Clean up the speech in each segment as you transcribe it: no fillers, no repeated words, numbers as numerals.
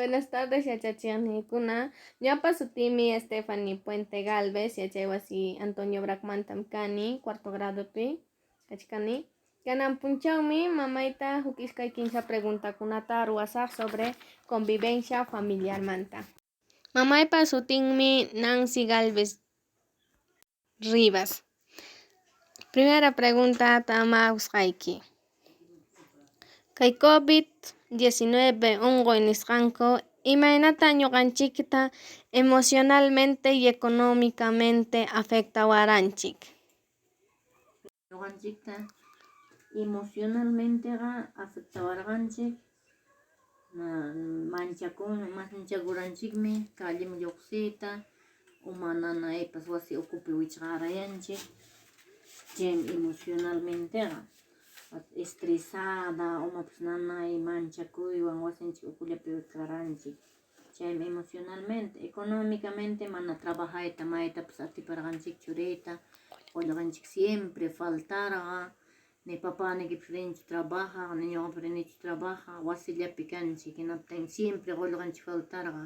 Buenas tardes, yachachiqniykuna. Ñuqapa sutiymi Stephanie Puente Galvez, yachaywasi Antonio Bracmantam kani, cuarto gradopi kachkani. Kanan punchawmi mamayta huk iskay kinsa preguntakunata ruwasaq sobre convivencia familiarmanta. Mamaypa sutinmi Nancy Galvez Rivas. Primera pregunta tamausqayki. Kay COVID-19 unquy nisqanku imaynata ñuqanchikta emocionalmente y económicamente afectawaranchik? Ñuqanchikta emocionalmenteqa afectawarqanchik manchakun manchakuranchikmi calleman lluqsiyta, uma nanaypas wasi ukupi wichqarayanchik, chaymi emocionalmenteqa estresada, umapas nanay, manchakuywan wasinchik ukullapi wichqaranchik, chaymi emocionalmente. Económicamente mana trabajayta maytapas atiparqanchikchu riyta, qullqinchik siempre faltarqa, ni papanikipas rinchu trabajaq, ni ñuqapas rinichu trabajaq, wasillapi kanchik, hinaptin siempre qullqinchik faltarqa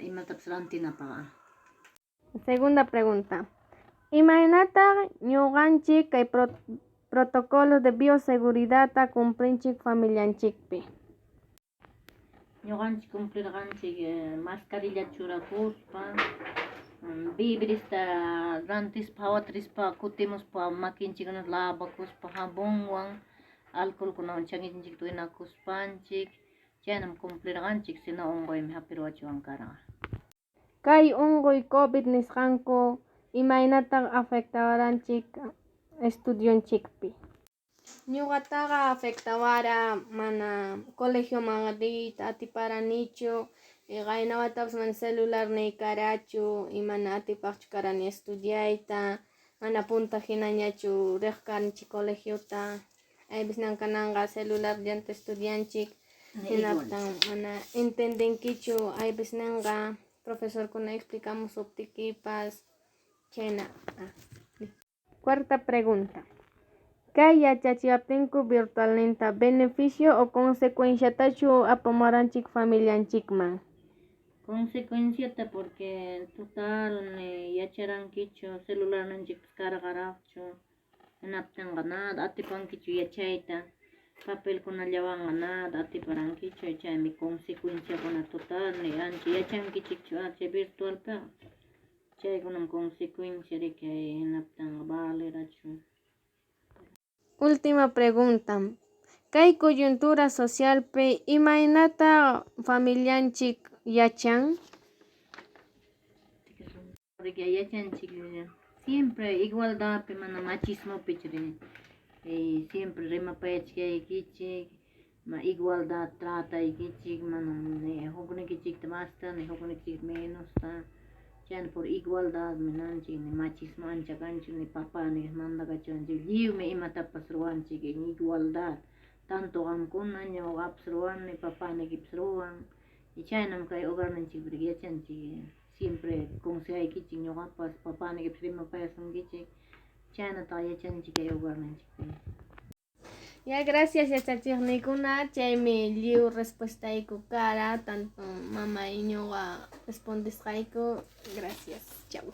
imatapas rantinapaq. Segunda pregunta. Imaynataq ñuqanchik kay protocolo de bioseguridadta cumplinchik familianchikpi? Ñuqanchik cumplirqanchik mascarilla churakuspa, víveresta rantispa hawata rispa kutimuspa makinchikkunata lavakuspa jabonwan, alcoholkunawan chakinchikta winakuspanchik, chaynam cumplirqanchik, sino unquymi hapiruwachwan karqa. Kay unquy COVID nisqanku imaynataq afectawaranchik estudionchikpi? Ñuqataqa afectawara mana colegioman riyta atiparanichu, qayna watapas mana celularniy karachu y mana atipaqchu karani estudiayta, mana punta hinañachu riq kanchik colegiota, aypisnan kananqa celularllanta estudianchik, hinaptin mana entendenkichu aypisninqa profesorkuna explicamusuptikipas, chayna. Cuarta pregunta. Kay yachachiwaptinku virtualninta beneficio o consecuenciatachu apamuwaranchik familianchikman? Consecuenciata porque total yacharankichu celularninchikpas karqaraqchu, hinaptinqa nada atipankichu yachayta, papelkunallawanqa nada atiparankichu, chaymi consecuenciakuna total ancha yachankichikchu chay virtualpiqa, chaykunam consecuencia riki hinaptinqa valerachu. Última pregunta. Kay coyuntura socialpi imaynata familianchik yachan? Riki yachanchik siempre igualdadpi mana machismopichu siempre rimapayachkaykichik, igualdad trataykichik, mana ni huknikichikta masta ni huknikichikta menosta, chayna por igualdadmi nanchik, ni machismo ancha kanchu, ni papá ni mandakachiwanchik, lliwmi imatapas ruwanchik en igualdad, tanto qamkuna ñuqapas ruwani, papanikipas ruwan, y chaynam kay hogarninchikpi yachanchik, siempre consejaykichik ñuqapas, papanikipas rimapayasunkichik, chaynataqa yachanchik kay hogarninchikpi. Ya, gracias, yachachiqniykuna, chaymi lliw respuestayku kara, tanto mamay ñuqa respondesqayku. Gracias. Chau.